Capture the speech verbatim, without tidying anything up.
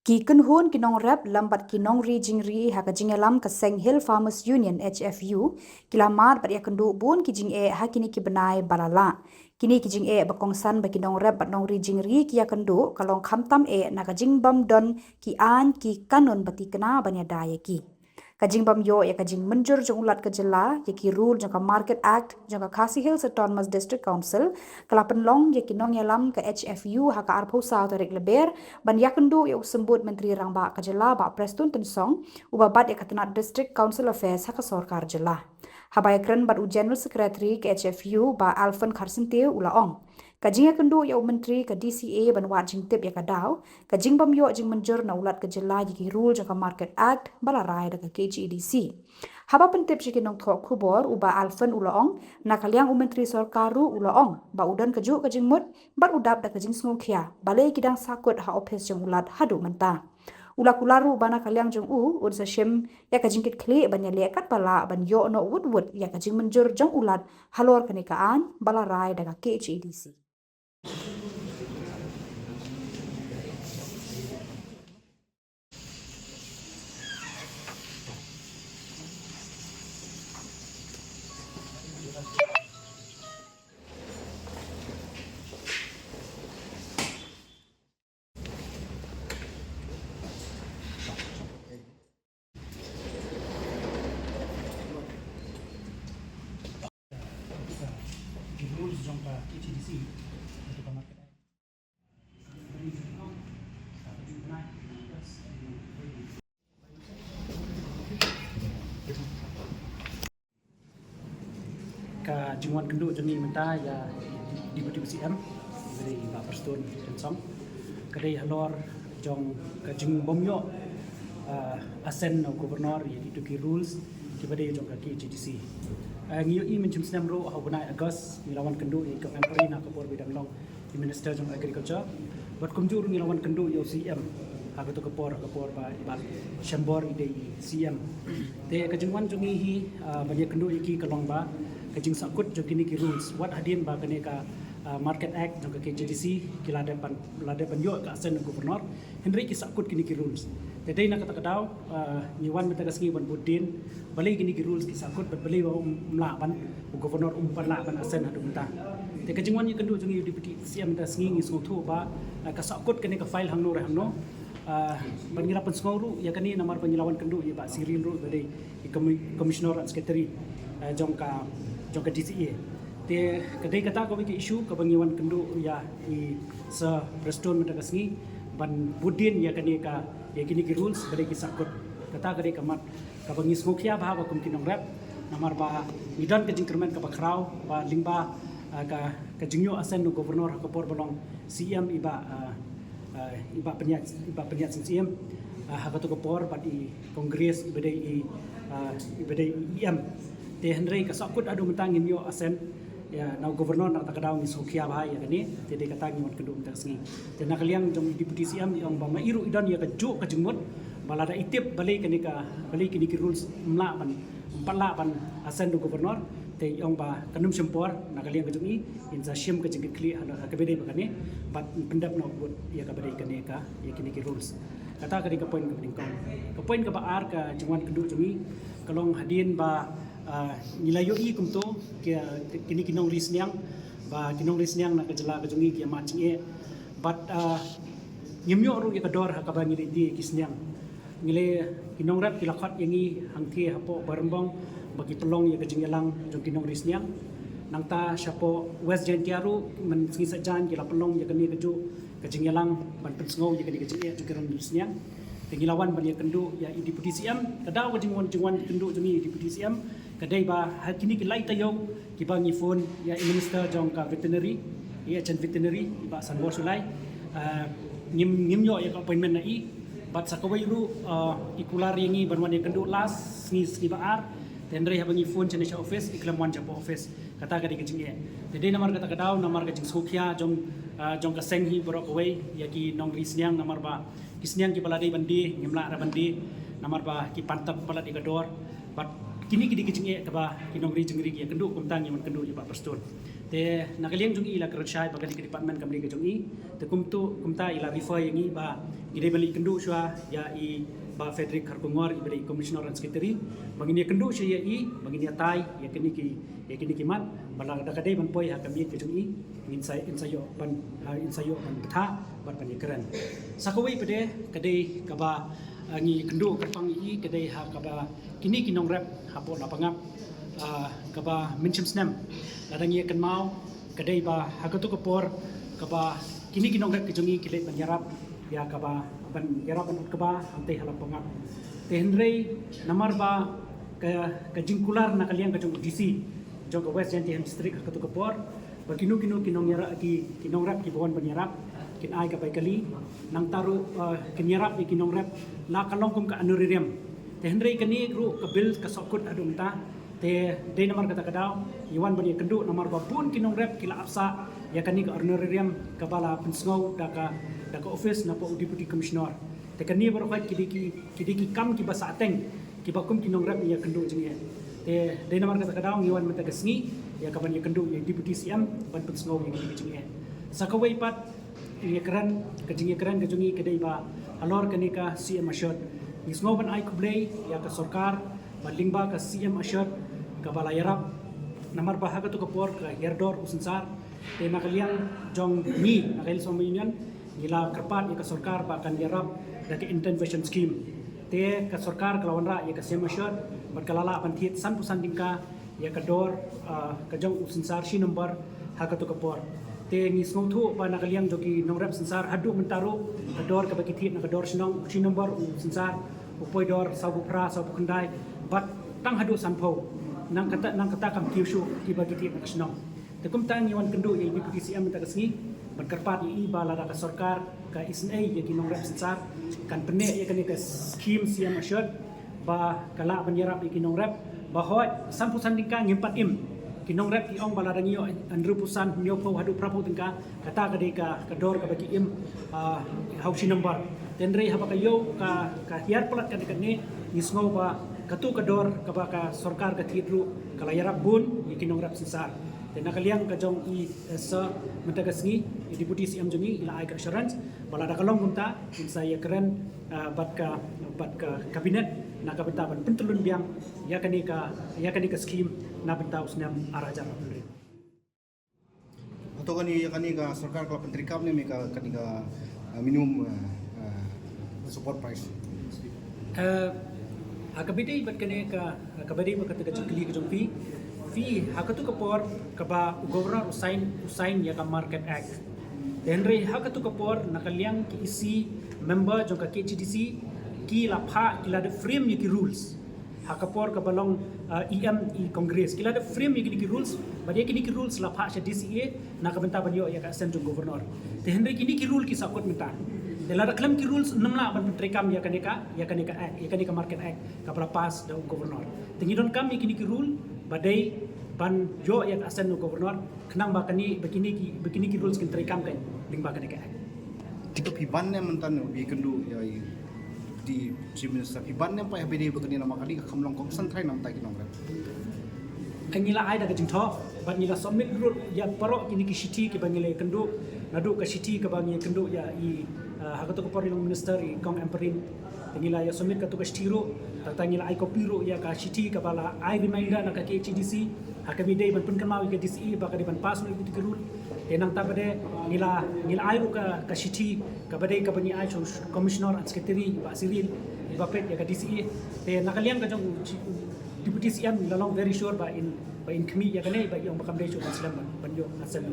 Ki kynhun ki nongrep lem bad ki nongri jingri ha ka jingïalam ka seng Hill Farmers Union, H F U, ki la mad bad ïakynduh bun ki jingeh ha kine ki bnai ba la lah. Kine ki jingeh ba kongsan ba ki nongrep bad nongri jingri ki ïakynduh ka long khamtam eh na ka jingbym don ki aiñ ki kanun ba thikna ban ïada ïa ki. Ka jingbym ïoh ïa ka jingmynjur jong u Lat ka jylla ïa ki rule jong ka Market Act jong ka Khasi Hills Autonomous District Council ka la pynlong ïa ki nongïalam ka H F U ha ka arphew saw tarik Lber ban ïakynduh ïa u Symbud Myntri Rangbah ka jylla Bah Prestone Tynsong, uba bat ïa ka tnat District Council Affairs ha ka sorkar jylla. Haba ïakren bad u General Secretary ka H F U Bah Alfon Kharsyntiew u la ong, ka jingïakynduh ïa u Myntri ka D C A ban wad jingtip ïa ka daw, ka jingbym ïoh jingmynjur na u Lat ka jylla ïa ki rule jong ka Market Act ba la rai da ka K H A D C. Haba pyntip sha ki nongthoh khubor, u Bah Alfon u la ong, na ka liang u Myntri Sorkar ruh u la ong ba u don kajuh ka jingmut bad u dap da ka jingsngewkhia balei ki dang sahkut ha ophis jong u Lat haduh mynta. U la kular ruh ba na ka liang jong u, un sa shim ïa ka jingkitkhlieh ban ïaleh katba lah ban ïoh noh wut wut ïa ka jingmynjur jong u Lat halor kane ka aiñ ba la rai da ka K H A D C. Ka jingwan kynduh jong ngi mynta ïa Deputy C M, i Bah Prestone Tynsong, ka dei halor jong ka jingbym ïoh, ah, assent na u Governor ïa kito ki rules kiba dei jong ka K H A D C. Ah, ngi ïohi mynshem snem ruh ha u bnai August ngi la wan kynduh ïa ka memorandum ha ka por ba i dang long i Minister jong Agriculture. Bad kumjuh ruh ngi la wan kynduh ïa u C M ha kato ka por, ha ka por ba i Bah Shembor i dei i C M. Te ka jingwan jong ngi hi, ah, ban ïakynduh ïa ki ka long ba ka jingsahkut jong kine ki rules, wat hadien ba kane ka, ah, Market Act jong ka K H A D C ki la dep ban, la dep ban ïoh ka assent na u Governor, hynrei ki sahkut kine ki rules. Te dei na kata ka daw, ah, ngi wan mynta ka sngi ban bud dien balei kine ki rules ki sahkut bad balei ba um lah ban, u Governor um pat lah ban assent haduh mynta. Te ka jingwan ïakynduh jong ngi u Deputy C M mynta ka sngi, ngi sngewthuh ba, ah, ka sahkut kane ka file hangno re hangno. Ah, bad ngi la pynsngew ruh ïa kane namar ba ngi la wan kynduh ïa i Bah Cyril ruh ba dei i Commi-, Commissioner and Secretary, ah, jong ka, jong ka D C A. Te ka dei kata kawei ka issue kaba ngi wan kynduh ïa i Sir Prestone mynta ka sngi ban bud dien ïa kane ka, ïa kine ki rules ba dei ki sahkut. Kata ka dei ka mat kaba ngi sngewkhia bha ba kum ki nongrep, namar ba ngi don ka jingkyrmen kaba khraw ba lyngba, ah, ka, ka jingïoh assent na u Governor ha ka por ba long C M i Bah, ah, ah, i Bah Pynïaid, i Bah Pynïaid Sing Syiem, ah, ha kato ka por bad i Congress iba dei i, ah, iba dei i E M. Te hynrei ka sahkut haduh mynta ngim ïoh assent ïa na u Governor, na kata ka daw ngi sngewkhia bha ïa kane, te dei kata ngi wan kynduh mynta ka sngi. Te na ka liang jong i Deputy C M i ong ba ma i ruh i don ïa kajuh ka jingmut ba lada i tip balei kane ka, balei kine ki rules ym lah ban, ym pat lah ban assent da u Governor, te i ong ba kan ym shym por, na ka liang ka jong i in sa shim ka jingkitkhlieh ha, ha kaba dei ba kane bad pyndep noh wut ïa kaba dei kane ka, ïa kine ki rules. Kata ka dei ka point kaba nyngkong. Ka point kaba ar ka jingwan kynduh jong ngi ka long hadien ba, ah, ngi la ïohi kumto ki, kine ki nongri sniang, ba ki nongri sniang na ka jylla ka jong ngi ki ïa mad jingeh bad, ah, ngim ïoh ruh ïa ka dor ha kaba ngi leit die ïa ki sniang. Ngi lei, ki nongrep ki la khot ïa ngi hangthie hapoh Bairembong ba ki pynlong ïa ka jingïalang jong ki nongri sniang. Nangta shapoh West Jaintia ruh mynsngi Saitjaiñ ki la pynlong ïa kane kajuh ka jingïalang ban pynsngew ïa kane ka jingeh jong ki nongri sniang. Te ngi la wan ban ïakynduh ïa i Deputy C M, ka daw ka jingwan, jingwan kynduh jong ngi i Deputy C M ka dei ba ha kine ki lai taïew kiba ngi phone ïa i Minister jong ka Veterinary, i Achan Veterinary, i Bah Sanbor Shullai. Ah, ngim, ngim ïoh ïa ka appointment na i. Bad sa kawei ruh, ah, i kular ïa ngi ban wan ïakynduh last sngi, sngi ba ar. Te hynrei haba ngi phone shane sha office, i khlem wan shapoh office. Kata ka dei ka jingeh. Te dei namar kata ka daw, namar ka jingsngewkhia jong, ah, jong ka seng hi baroh kawei ïa ki nongri sniang, namar ba ki sniang kiba la dei ban die ngim lah ruh ban die namar ba ki pan tad palat ïa ka dor. Bad kine ki dei ki jingeh kaba ki nongri jingri ki ïakynduh, kumta ngi wan kynduh ïa i Bah Prestone. Te na ka liang jong i la kren shai ba kane ka department kam dei ka jong i. Te kumtu kumta i la refer ïa ngi ba ngi dei ban leit kynduh shuwa ïa i Bah Frederick Kharkongor, i ba dei Commissioner and Secretary, ba ngin ïa kynduh shuwa ïa i, ba ngin ïa tai ïa kine ki, ïa kine ki mat, ba lada ka dei ban poi ha ka miej ka jong i, ngin sa, in sa ïoh ban, ha, in sa ïoh ban bthah bad ban ïa kren. Sa kawei pat de ka dei kaba, ah, ngi kynduh kyrpang ïa i ka dei ha kaba kine ki nongrep hapoh Lapangap, ah, kaba mynshem snem lada ngi ïa kynmaw ka dei ba ha katu ka por kaba kine ki nongrep ki jong ngi ki leit ban ïarap ïa kaba, ban ïarap ban ot kaba hangtei ha Lapangap. Te hynrei namar ba ka, ka jingkular na ka liang ka jong u D C jong ka West Jaintia Hills District ha katu ka por, ba kino kino ki nongïarap, ki, ki nongrep kiba wan ban ïarap kin ai ka bai kali, nangta ruh, ah, kin ïarap ïa ki nongrep la ka long kum ka honorarium. Te hynrei kane ruh ka bill ka sahkut haduh mynta. Te dei namar kata ka daw ngi wan ban ïa kynduh namar ba bun ki nongrep ki la ap sah ïa kane ka honorarium kaba la pynsngew da ka, da ka office na ka u Deputy Commissioner. Te kane baroh ki dei ki, ki dei ki kam kiba sahteng kiba kum ki nongrep ngi ïa kynduh jingeh. Te dei namar kata ka daw ngi wan mynta ka sngi ïa kaban ïa kynduh ïa Deputy C M ban pynsngew ïa kine ki jingeh. Sa kawei pat, ïa kren, ka jingïakren ka jong ngi ka dei ba halor kane ka C M ASHURED, ngi sngew ban ai khublei ïa ka sorkar ba lyngba ka C M ASHURED kaba la ïarap namar ba ha katu ka por ka hiar dor u synsar. Te na ka liang jong ngi na ka Hills Farmers Union ngi la kyrpad ïa ka sorkar ba kan ïarap da ka intervention scheme. Te ka sorkar ka la wanrah ïa ka C M ASHURED bad ka la lah ban thied sanphew san tyngka ïa ka dor, ah, ka jong u synsar shi number ha katu ka por. Te ngi sngewthuh ba na ka liang jong ki nongrep synsar haduh mynta ruh ka dor kaba ki thied na ka dor shnong, shi number u synsar u poi dor sawphew phra, sawphew khyndai bad tang haduh sanphew. Nang kata, nang kata kam kiew shuh kiba ki thied na ka shnong. Te kumta ngi wan kynduh ïa i Deputy C M mynta ka sngi ban kyrpad ïa i ba lada ka sorkar ka isynei ïa ki nongrep synsar kan pynneh ïa kane ka scheme C M ASHURED ba ka lah ban ïarap ïa ki nongrep. Ba hooid sanphew san tyngka ngim pat im. Ki nongrep ki ong ba lada ngi ïoh hynriewphew san, hynñiewphew haduh phraphew tyngka, kata ka dei ka, ka dor kaba ki im, ah, ha u shi number. Te hynrei haba ka ïoh ka, ka hiar palat kane kane, ngi sngew ba katu ka dor kaba ka sorkar ka thied ruh ka la ïarap bun ïa ki nongrep synsar. Te na ka liang ka jong i, eh, Sir, mynta ka sngi i Deputy C M jong ngi i la ai ka assurance ba lada ka long kumta ngin sa ïakren, ah, bad ka, bad ka cabinet na ka bynta ban pyntylun biang ïa kane ka, ïa kane ka scheme na bynta u snem ar hajar arphew hynriew. Hato kane, ïa kane ka sorkar ka la pyntreikam ne em ïa ka, kane ka, ah, minimum, ah, ah, support price? Eh, ha kaba ïadei bad kane ka, ha kaba ïadei bad kata ka jingkylli ka jong phi, phi ha katu ka por kaba u Governor u sign, u sign ïa ka Market Act. Te hynrei ha katu ka por na ka liang ki E C member jong ka K H A D C ki la phah, ki la dep frame ïa ki rules. Ha ka por kaba long, uh, E M i Congress ki la dep frame ïa kine ki rules, bad ïa kine ki rules la phah sha D C A na ka bynta ban ïoh ïa ka assent jong Governor. Te hynrei kine ki rule ki sahkut mynta. Te lada khlem ki rules ngim lah ban pyntreikam ïa kane ka, ïa kane ka Act, ïa kane ka Market Act kaba la pass da u Governor. Te ngi donkam ïa kine ki rule ba dei ban ïoh ïa ka assent u Governor khnang ba kane, ba kine ki, ba kine ki rules kin treikam kein lyngba kane ka Act. Te phi ban ne em mynta ne phi kynduh ïa i Deputy Chief Minister, phi ban ne em pat ïa ba dei ba kane namar kane ka kham long kongsan trai na ka bynta ki nongrep? Ngi la ai da ka jingthoh bad ngi la submit ruh ïa baroh kine ki shithi kiba ngi la kynduh, naduh ka shithi kaba ngi kynduh ïa i, ah, ha katu ka por i long Minister i Kong Ampareen. Te ngi la ïa submit katu ka shithi ruh, tang tang ngi la ai copy ruh ïa ka shithi kaba la ai reminder na ka K H A D C ha kaba dei ban pynkynmaw ïa ka D C A ba ka dei ban pass noh ïa kito ki rule. Te nangta pat de ngi la, ngi la ai ruh ka, ka shithi kaba dei kaba ngi ai sha u Commissioner and Secretary, Bah Cyril, ba peit ïa ka D C A. Te na ka liang ka jong u Chief, u Deputy C M, la long very sure ba in, ba in khmih ïa kane, ba i ong ba kam dei shuh ban slem ban, ban ïoh assent.